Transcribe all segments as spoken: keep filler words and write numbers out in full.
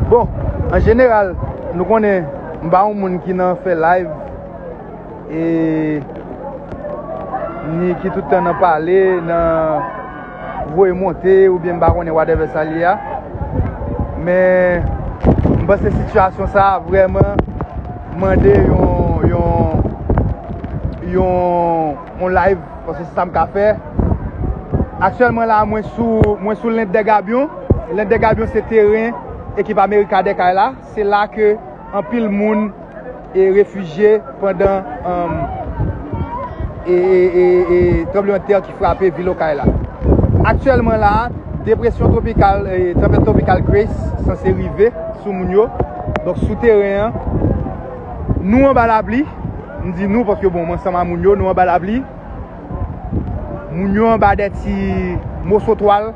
Bon, an jeneral, nou konnen m pa yon moun ki nan fè live e ni ki tout tan nan pale, nan voye monte oubyen m pa konnen whatever sa l ye a. Men m panse sitiyasyon sa a vrèman mande yon, yon, yon, yon live, paske se sa m ka fè. Aktyèlman la, mwen sou, mwen sou Lent dè Gabyon. Lent dè Gabyon se teren ekip Amerika Dèkay la. Se la ke anpil moun e refijye pandan, um, e, e, e, e tranblemanntè ki frape vil Okay la. Aktyèlman la, depresyon twopikal, e, tanpèt twopikal Grace sanse rive sou moun yo. Donk, sou teren an, nou anba lapli. M di nou paske, bon, m ansanm a moun yo, nou anba lapli. Moun yo anba de ti moso twal.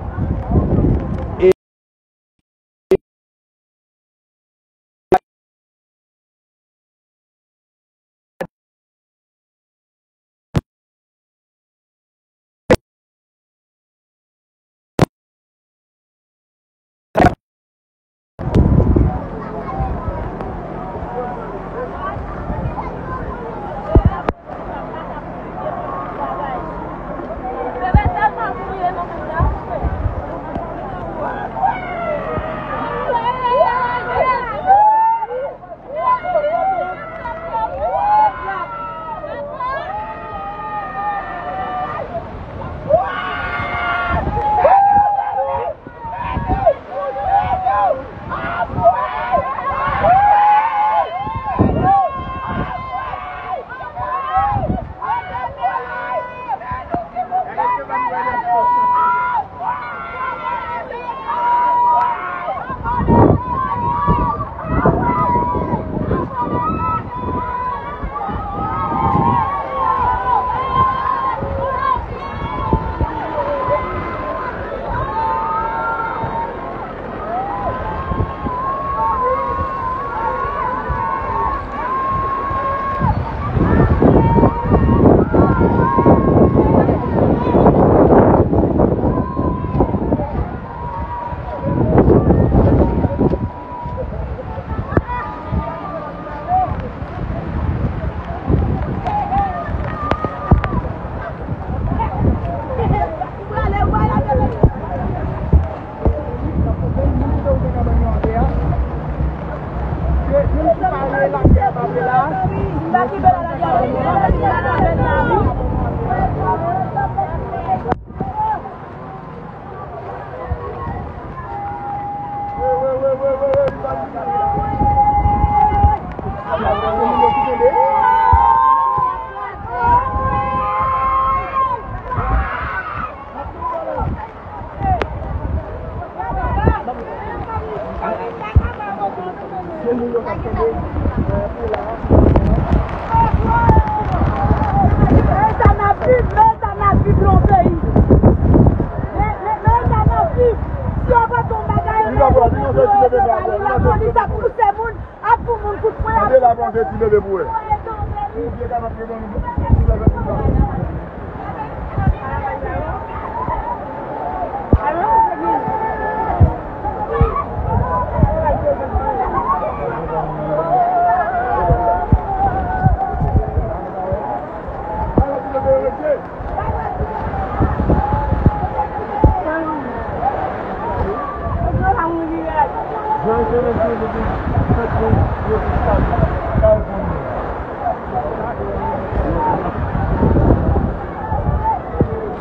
Men sa n ap viv, men sa n ap viv nan yon peyi. Men, men, men sa n ap viv. Si yo pa fè yon bagay, men lapolis ap pouse moun, ap pou moun kout pwen, ap pou moun.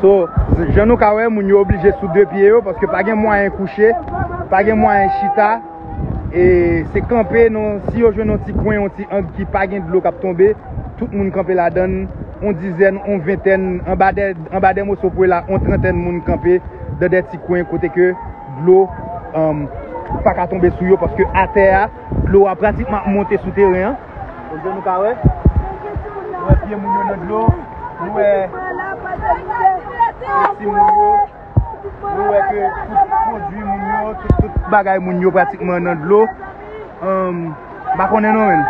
So, jan nou ka wè, moun yo oblije sou de pye yo, paske pa gen mwayen kouche, pa gen mwayen chita. E se kanpe nan, si yo jwenn yon ti kwen, yon ti ang ki pa gen dlo k ap tonbe, tout moun kanpe ladan l, yon dizèn, yon ventèn, anba de, anba de moso pwe la, yon trantèn moun kanpe dan de ti kwen kote ke dlo, um, pa ka tonbe sou yo, paske atè a, dlo a pratikman ap monte sou teren an. Kote nou ka wè, nou wè pye moun yo nan dlo, nou wè timoun yo, nou wè ke tout pwodui moun yo, tout, tout bagay moun yo pratikman nan dlo. Ann, m pa konnen non, menn.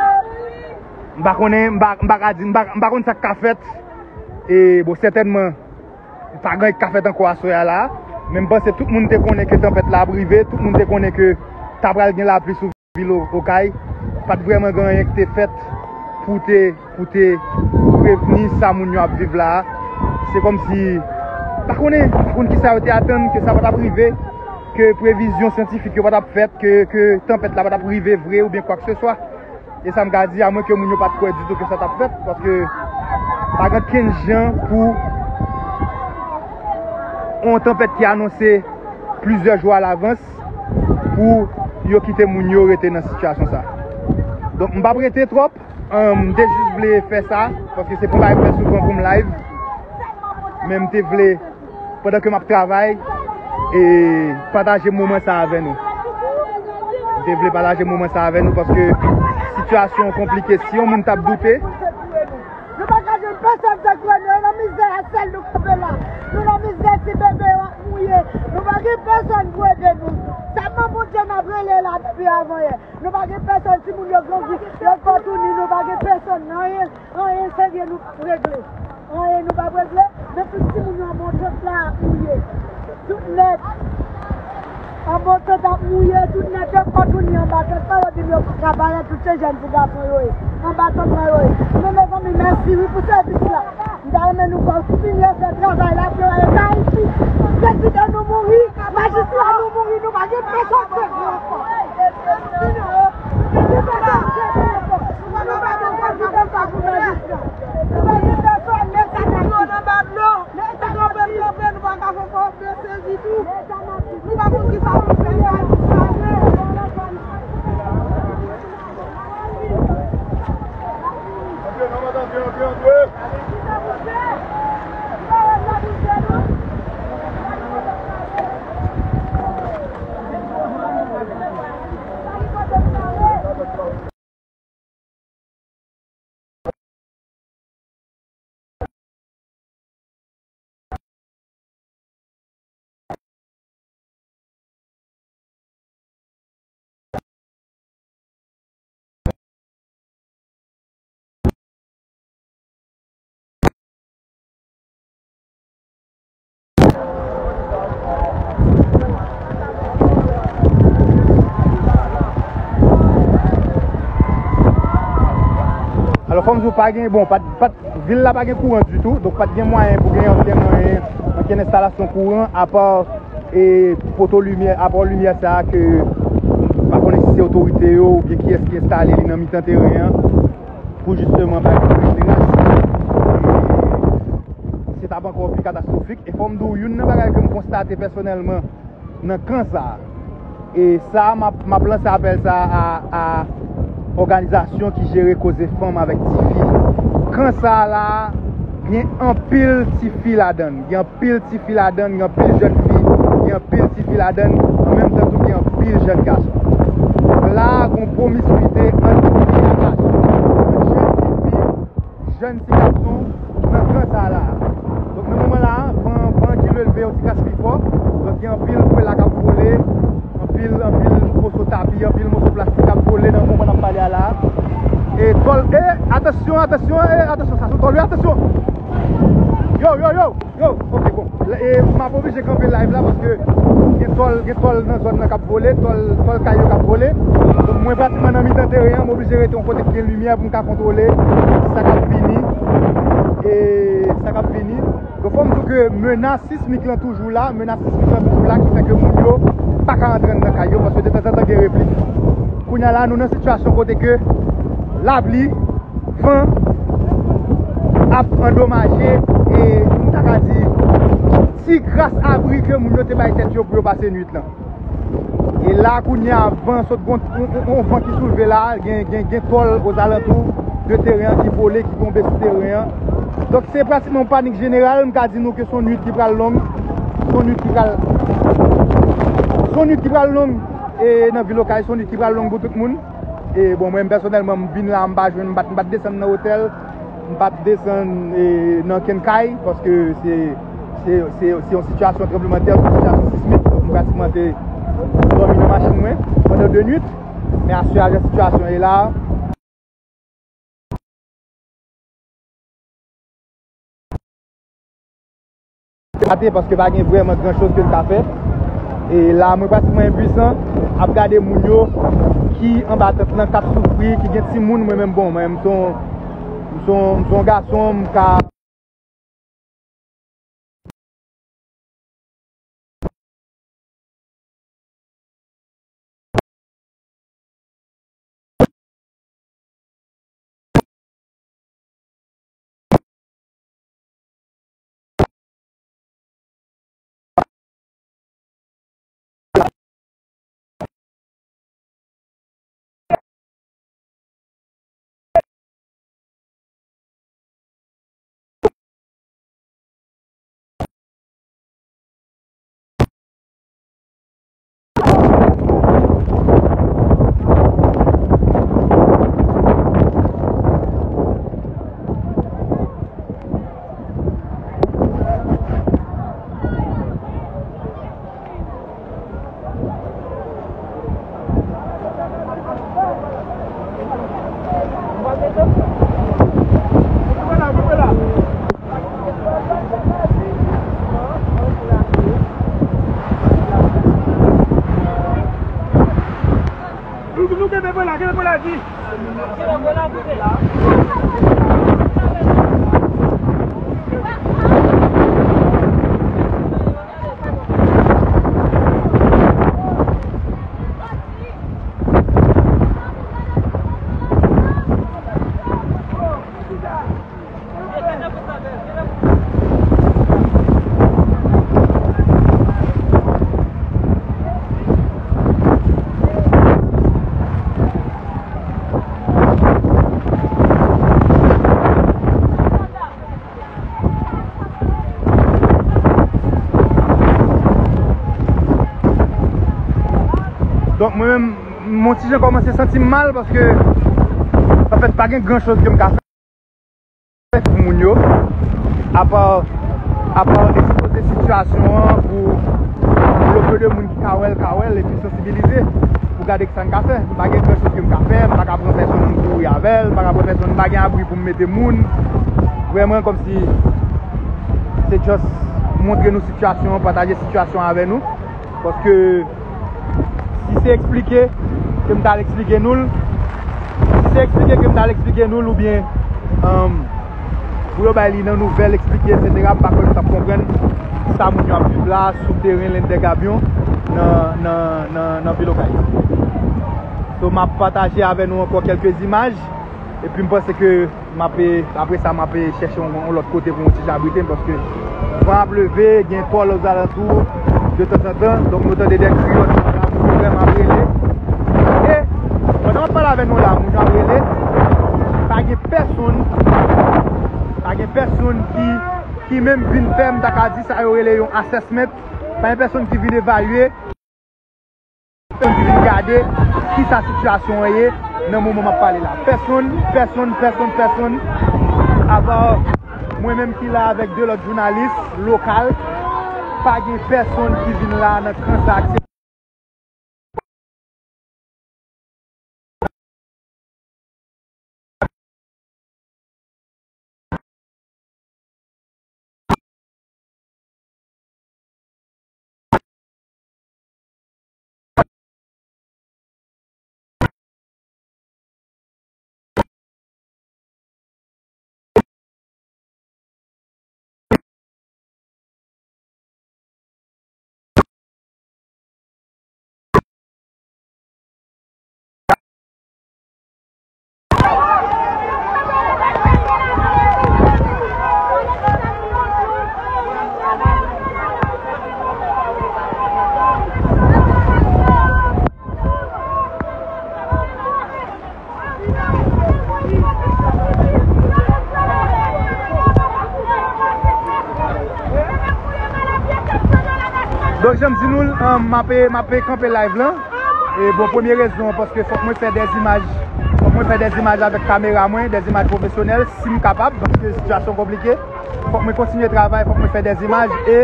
M pa konnen, m pa, m pa ka di, m pa, m pa konn sa k ka fèt. E, bon, sètènman, pa gen anyen k ka fèt ankò aswè a la. Men m panse tout moun te konnen ke tanpèt la ap rive, tout moun te konnen ke ta pral gen lapli sou vil O-, Okay, pa t vrèman gen anyen ki te fèt pou te, pou te prevni sa moun yo ap viv la a. Se kòmsi, pa konnen, pa konn kisa yo te atann, ke sa pa t ap rive, ke previzyon syantifik yo pa t ap fèt, ke, ke tanpèt la pa t ap rive vre oubyen kwakeseswa. E sa m ka di, amwen ke moun yo pa t kwè ditou ke sa t ap fèt, paske pa gen okenn jan pou yon tanpèt ki anonse plizyè jou alavans pou yo kite moun yo rete nan sitiyasyon sa. Donk, m p ap rete twòp, m te jis vle fè sa, paske se pa yon bagay m fè souvan pou m live, men m te vle pandan ke m ap travay, e pataje moman sa avè nou. M te vle pataje moman sa avè nou paske sitiyasyon an konplike. Si yon moun t ap doute, nou pa ka jwenn pèsonn sekoure nou, e nan mizè a sèl nou kanpe la. Nou nan mizè, ti bebe yo ap mouye. Nou pa gen pèsonn pou ede nou. Sèlman Bondye n ap rele la depi avanyè. Nou pa gen pèsonn, timoun yo grandi, lekòl touni, nou pa gen pèsonn, anyen, anyen serye nou p ap regle. Anyen nou p ap regle, men tout timoun yo anba yon tant la ap mouye. Tout nèt anba yon tant ap mouye, tout nèt lekòl touni anba tant la, yo di m yo pa ka parèt, tout se jèn ti gason yo ye. Anba tant la yo ye. Men mezanmi, mèsi wi pou sèvis la. M ta renmen nou kontinye fè travay la pou yo ale Ayiti. Prezidan nou mouri, majistra nou mouri, nou pa gen pèsonn sèvi ankò. Nou pa gen pèsonn sèvi ankò. Nou pa gen pèsonn sèvi ankò pou majistra. Nou pa gen pèsonn, Leta n ap viv. Leta n ap viv. Nou pa ka fè kòb de sezi tou. Leta n ap viv. Nou pa konn kisa pou nou fè la. Alò, fò m di w, pa gen, bon, pa t, pa t, vil la pa gen kouran ditou, donk pa t gen mwayen pou gen ankenn, anyen, ankenn enstalasyon kouran, apa, e, poto limyè, apa limyè sa a ke, m pa konnen si se otorite yo oubyen kiyès ki enstale li nan mitan teren an, pou jisteman bay ekleraj. E se t ap ankò pi katastwofik. E fò m di w, youn nan bagay ke m konstate pèsonèlman nan kan sa a, e sa a, m ap, m ap lanse apèl sa a, a, a òganizasyon ki jere koze fanm avèk tifi. Kan sa a la a, gen anpil tifi ladan l. Gen anpil tifi ladan l, gen anpil jèn fi, gen anpil tifi ladan l, an menm tan tou gen anpil jèn gason. La a, gen pwomiswite ant tifi ak gason, ant jèn tifi, jèn ti gason nan kan sa a la a. Donk, nan moman la a, van, van ki leve yon ti kras pi fò. Donk, gen anpil pwela k ap vole, anpil, anpil moso tapi, anpil moso plastik k ap vole nan moman n ap pale a la a. E tòl, e, atansyon, atansyon, e, atansyon, sa se tòl, wi, atansyon! Yo, yo, yo! Yo, ok, bon. E m ap oblije kanpe live la paske gen tòl, gen tòl nan zòn nan k ap vole, tòl, tòl kay yo k ap vole. Donk, mwen pratikman nan mitan teren an, m oblije rete yon kote ki gen limyè pou m ka kontwole sa k ap vini. E sa k ap vini. Donk, fò m di w ke menas sismik lan toujou la, menas sismik lan toujou la, ki fè ke moun yo pa ka rantre anndan kay yo, paske detanzantan gen replik. Kounye a la, nou nan sitiyasyon kote ke lapli, van ap andomaje, e, m ta ka di, ti kras abri ke moun yo te bay tèt yo pou yo pase nuit lan. E la, kounye a, van sot gon, on, on, on van ki soulve la, gen, gen, gen tòl ozalantou de teren an ki vole, ki tonbe sou teren an. Donk, se pratikman yon panik jeneral, m ka di nou ke se yon nuit ki pral long, se yon nuit ki pral, se yon nuit ki pral long, e nan vil Okay, se yon nuit ki pral long pou tout moun. E bon, mwen pèsonèlman, m vin la, m pa jwenn, m pa t, m pa t desann nan otèl, m pa t desann, e, nan kenn kay, paske se, se, se, se yon sitiyasyon tranblemanntè, se yon sitiyasyon sismik. Donk, m pratikman te dòmi nan machin mwen pandan de nuit. Men aswè a, jan sitiyasyon ye la, Ate, paske pa gen vrèman gran choz ke n ka fè. E la, mwen pratikman enpwisan. ap gade moun yo ki anba tant lan, k ap soufri, ki gen timoun. Mwen menm, bon, mwen menm, m se yon, m se yon, m se yon gason, m ka Nou, nou kenbe pwen la, kenbe pwen la, di. Donk, mwen menm, m on ti jan kòmanse santi m mal paske, anfèt, pa gen gran choz ke m ka fè pou moun yo, apa, apa ekspoze sitiyasyon an pou, pou le peu de moun ki ka wè l, ka wè l, epi sansibilize pou gade ki sa n ka fè. M pa gen gran choz ke m ka fè, m pa ka pran pèsonn kouri avè l, m pa ka pran pèsonn, m pa gen abri pou m mete moun. Vrèman, kòmsi se just montre nou sitiyasyon an, pataje sitiyasyon an avè nou. Paske si se eksplike ke m t al eksplike nou l, si se eksplike ke m t al eksplike nou l, oubyen, um, pou yo bay li nan nouvèl, eksplike, etsetera, m pa kwè nou t ap konprann sa moun yo ap viv la, sou teren Lendè Gabyon, nan, nan, nan, nan vil Okay. So, m ap pataje avè nou ankò kèlke zimaj, epi m panse ke m ap, apre sa, m ap chèche yon, yon lòt kote pou yon ti jan abrite m, paske van ap leve, gen tòl ozalantou, de tanzantan, donk nou tande de kri lòt bò la, moun yo vrèman ap rele. E, pandan m ap pale avè nou la, moun yo ap rele, pa gen pèsonn, pa gen pèsonn ki, ki menm vin fè, m ta ka di sa yo rele yon assessment, pa gen pèsonn ki vin evalye, pèsonn ki vin gade kisa sitiyasyon an ye nan moman m ap pale la. Pèsonn, pèsonn, pèsonn, pèsonn, apa mwen menm ki la avèk de lòt jounalis lokal, pa gen pèsonn ki vin la nan kan sa ak se Donk, jan m di nou l, um, m ape, m ape kanpe live lan. E bon, premye rezon, paske fòk mwen fè dèzimaj, fòk mwen fè dèzimaj avèk kamera mwen, dèzimaj pwofesyonèl, si m kapab, paske sitiyasyon konplike. Fòk mwen kontinye travay, fòk mwen fè dèzimaj, e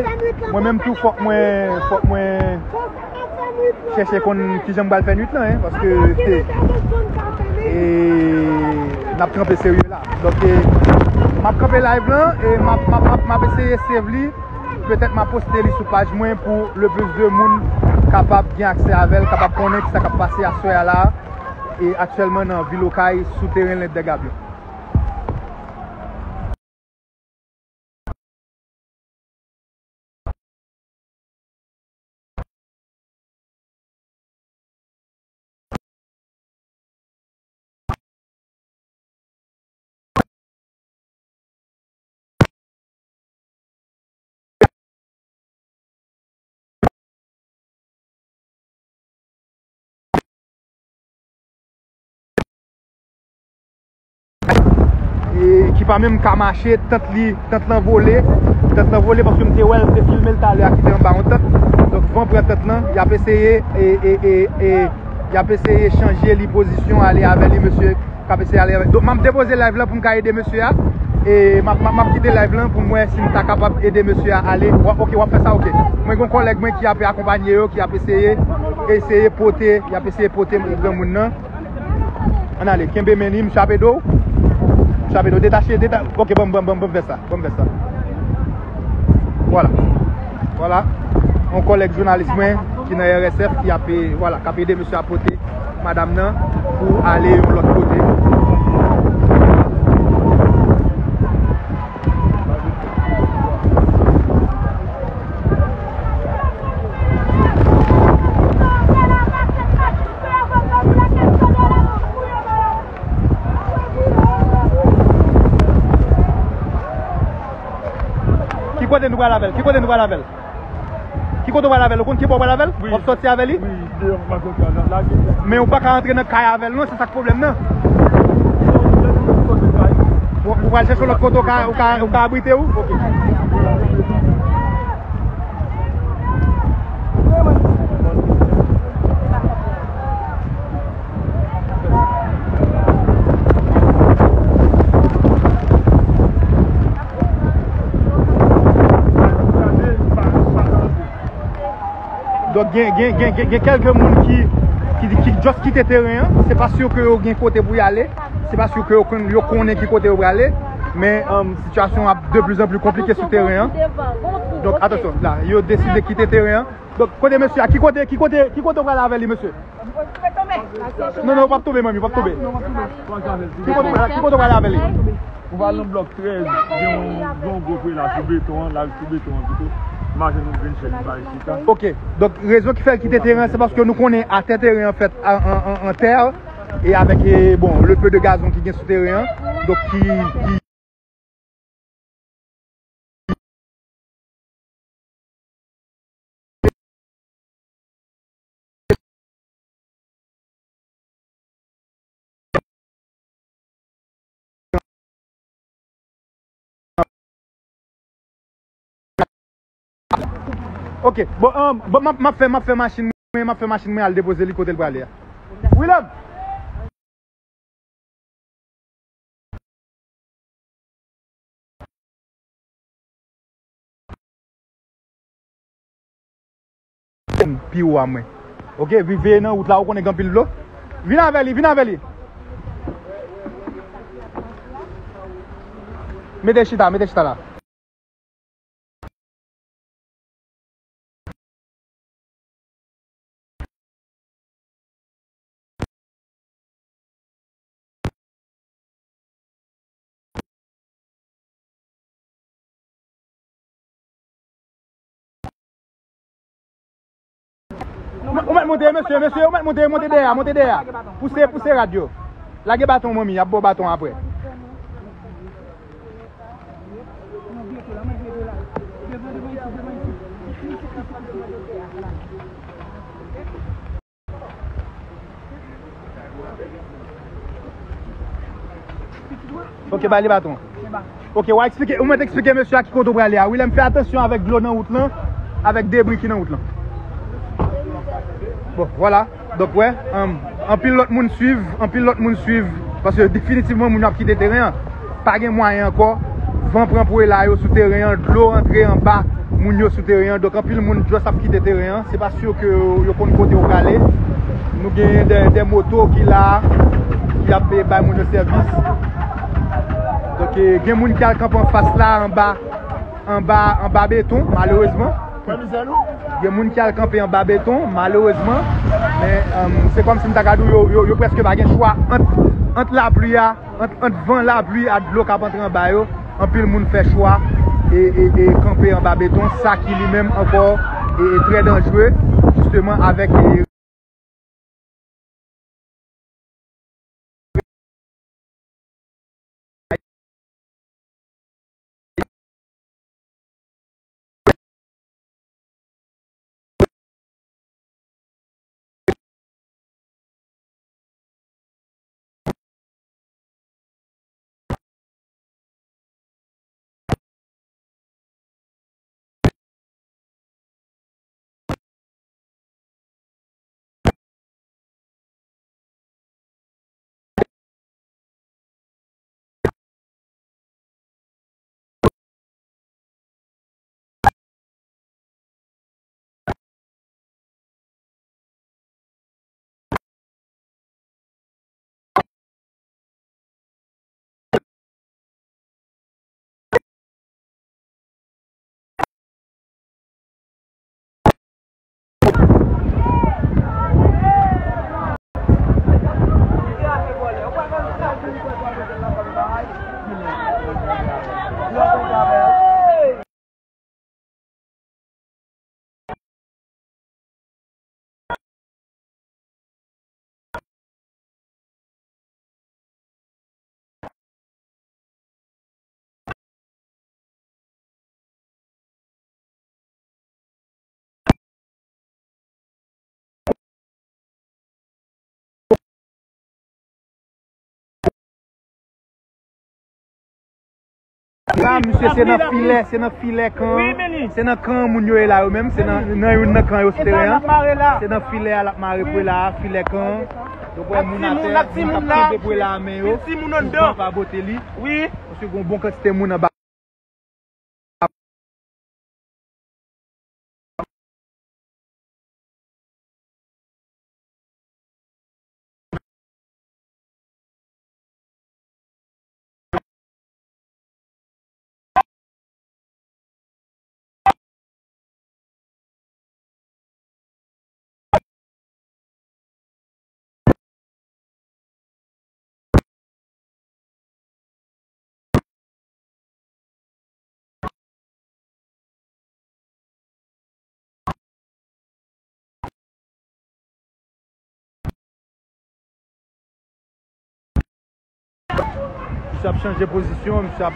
mwen menm tou, fòk mwen, fòk mwen chèche konn kijan m pral fè nwit lan, en, paske e, n ap kanpe serye la. Donk, e, m ap kanpe live lan, e m ap, m ap, m ap, m ap eseye save li. Petèt m ap poste li sou paj mwen pou le plus de moun kapab gen aksè avè l, kapab konnen kisa k ap pase aswè a la, e aktyèlman nan vil Okay, sou teren Lentdègab yo. E, ki pa menm ka mache, tant li, tant lan vole, tant lan vole, paske m te wè l, m te filme l talè a ki te anba yon tant. Donk, van pran tant lan, y ap eseye, e, e, e, e, y ap eseye chanje li pozisyon, ale avè li, mesye k ap eseye ale avè. Donk, m ap depoze live lan pou m ka ede mesye a. E m ap, m ap, m ap kite live lan pou m wè si m ta kapab ede mesye a ale. W ap, ok, w ap fè sa, ok. Mwen gen yon kòlèg mwen ki ap akonpanye yo, ki ap eseye, eseye pote, y ap eseye pote granmoun nan. Ann ale, kenbe men li, m chape do. M chape do, detache, deta-, ok, ban m, ban m, ban m, ban m vès la, ban m vès la. Vwala. Vwala. Yon kòlèg jounalis mwen ki nan R S F ki ap, vwala, k ap ede mesye a pote madanm nan pou ale yon lòt kote. Ki kote nou pral avè l? Ki kote nou pral avè l? Ki kote w pral avè l? Ou konn ki bò w pral avè l? Wi. W ap sòti avè li? Wi, deyò, m pa konn sa, lage. Men ou pa ka antre nan kay avè l non, se sa k pwoblèm nan. Ou, ou pral chèche yon lòt kote ou ka, ou ka, ou ka abrite w? Ok. Donk, gen, gen, gen, gen, gen kèlke moun ki, ki, ki just kite teren an. Se pa si ke yo gen kote pou y ale. Se pa si ke yo konn, yo konnen ki kote yo prale. Men, um, sitiyasyon ap de plus en plus konplike sou teren an. Donk, atansyon, la, yo deside kite teren an. Donk, kote mesye a? Ki kote, ki kote, ki kote w prale avè li, mesye? Non, non, ou p ap tonbe, manmi, ou p ap tonbe. Ki kote w prale, ki kote w prale avè li? Ou va nan blòk trèz, gen yon, gen yon gwo prela sou beton an, la sou beton an pito. Mache nou vin chèche bay chita. Ok, donk rezon ki fè l kite teren an, se paske nou konnen atè teren an fèt an, an, an, an tè, e avèk, e, bon, le peu de gazon ki gen sou teren an, donk ki, ki Ok, bon, um, bon, m ap, m ap fè, m ap fè machin mwen, m ap fè machin mwen al depoze li kote l prale a. Willem! Pi wo a mwen. Ok, vi-, veye nan wout la, ou konnen gen anpil dlo. Vin avè li, vin avè li. Mete chita, mete chita la. Ou mèt monte, mesye, mesye, ou mèt monte, monte dèyè, monte dèyè. Pouse, pouse rad yo. Lage baton, manmi, y ap ba w baton apre. Ok, ba li baton. Ok, w a eksplike, ou mèt eksplike mesye a ki kote w prale a. Willem, fè atansyon avèk dlo nan wout lan, avèk debri ki nan wout lan. Bon, vwala. Donk, wè, anm, anpil lòt moun swiv, anpil lòt moun swiv, paske definitivman moun yo ap kite teren an. Pa gen mwayen ankò. Van pran pwela yo sou teren an, dlo rantre anba moun yo sou teren an. Donk, anpil moun just ap kite teren an. Se pa si ke yo konn kote yo prale. Nou gen de, de moto ki la, ki ap bay moun yo sèvis. Donk, e, gen moun ki al kanpe anfas la, anba, anba, anba beton, malerezman. Gen moun ki al kanpe anba beton, malerezman. Men, um, se kòmsi m ta ka di w, yo, yo, yo prèske pa gen chwa ant, ant lapli a, ant, ant van, lapli a, dlo k ap antre anba yo. Anpil moun fè chwa e, e, e kanpe anba beton, sa ki li menm ankò e, e trè danjere, jisteman avèk e, La, misye, se nan filè, se nan filè kan an. Se nan kan an moun yo ye la, yo menm. Se nan, nan youn nan kan yo sou teren an. Se nan filè a l ap mare pwe la a, filè kan an. Donk, wè, moun atè, moun k ap kenbe pwe la a men yo. Timoun anndan. Timoun pa bote li. Wi. Paske gen yon bon kantite moun anba. Misye ap chanje pozisyon, misye ap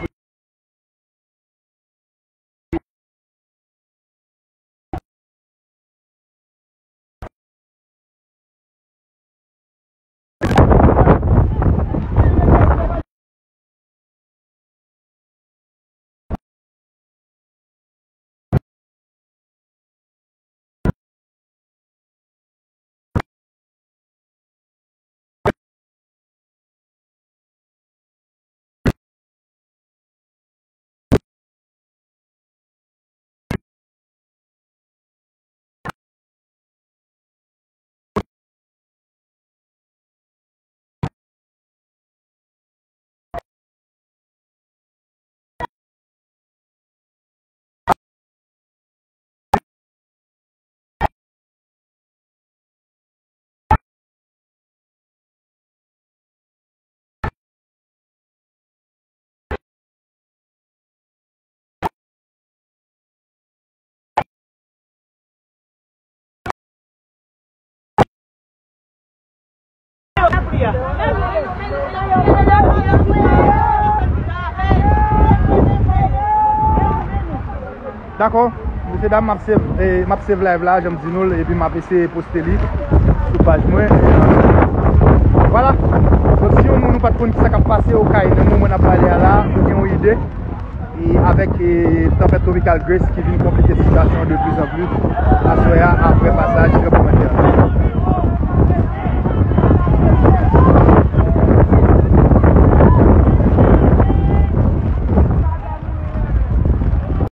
Dakò, mesye dam, m ap save, eh, m ap save live la, jan m di nou l, epi m ap eseye poste li sou paj mwen. Vwala. Donk, si yon moun ou pa t konn kisa k ap pase Okay nan moman n ap pale a la, ou gen yon ide. E avèk, e, tanpèt twopikal Grace ki vin konplike sitiyasyon an de pli zan pli aswè a, apre pasaj tranblemanntè.